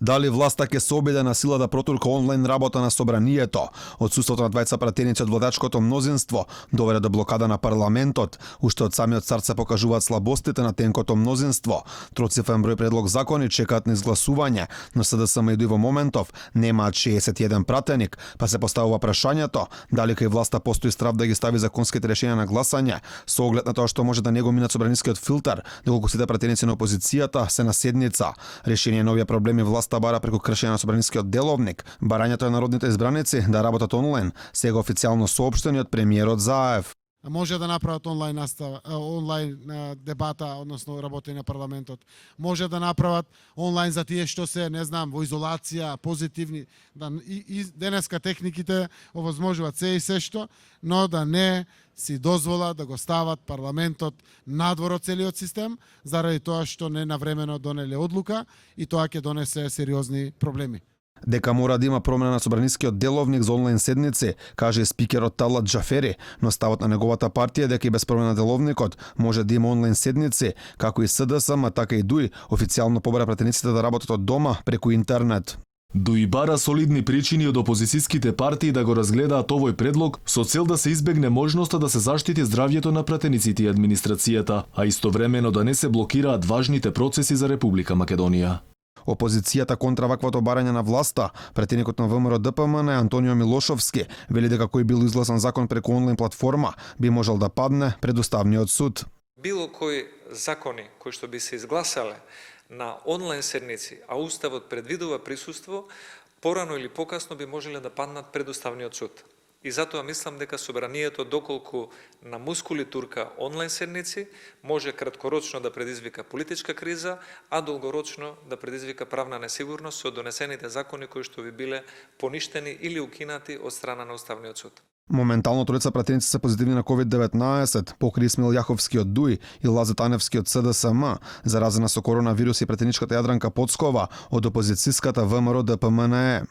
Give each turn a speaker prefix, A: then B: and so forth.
A: Дали власта ќе се обиде на сила да протурка онлайн работа на собранието? Отсуството на двајца пратеници од владачкото мнозинство доведе до блокада на парламентот. Уште од самиот старт се покажуваат слабостите на тенкото мнозинство. Троцифрен број предлог закони чекаат на изгласување, но СДСМ и во моментов немаат 61 пратеник, па се поставува прашањето дали кај власта постои страв да ги стави законските решенија на гласање, со оглед на тоа што може да не го минат собранискиот филтер, доколку сите пратеници на опозицијата се на седница. Решение на овие проблеми власта бара преку кршење на собранискиот деловник. Барањето на народните избраници да работат онлайн сега официјално соопштени од премиерот Заев.
B: Може да направат онлайн дебата, односно работење на парламентот. Може да направат онлайн за тие што се, не знам, во изолација, позитивни. И денеска техниките овозможуваат се и се што, но да не си дозвола да го стават парламентот надвор од целиот систем, заради тоа што не навремено донеле одлука и тоа ќе донесе сериозни проблеми.
A: Дека мора да има промена на собранискиот деловник за онлайн седници, каже спикерот Талат Џафери, но ставот на неговата партија дека и без промена на деловникот може да има онлайн седници, како и СДСМ, така и ДУИ официјално побара пратениците да работат од дома преку интернет.
C: ДУИ бара солидни причини од опозицијските партии да го разгледаат овој предлог со цел да се избегне можноста да се заштити здравјето на пратениците и администрацијата, а истовремено да не се блокираат важните процеси за Република Македонија.
A: Опозицијата контра ваквото барање на власта, претеникот на ВМРО ДПМН Антонио Милошовски вели дека кој бил изгласан закон преку онлайн платформа би можел да падне пред Уставниот суд.
D: Било кои закони кои што би се изгласале на онлайн седници, а Уставот предвидува присуство, порано или покасно би можеле да паднат пред Уставниот суд. И затоа мислам дека собранието, доколку на мускули турка онлайн седници, може краткорочно да предизвика политичка криза, а долгорочно да предизвика правна несигурност со донесените закони кои што би биле поништени или укинати од страна на Уставниот суд.
A: Моментално тројца пратеници се позитивни на COVID-19, покри Исмил Јаховски од ДУИ и Лазет Аневски од СДСМ, заразена со коронавирус и пратеничката Јадранка Поцкова од опозицијската ВМРО ДПМНЕ.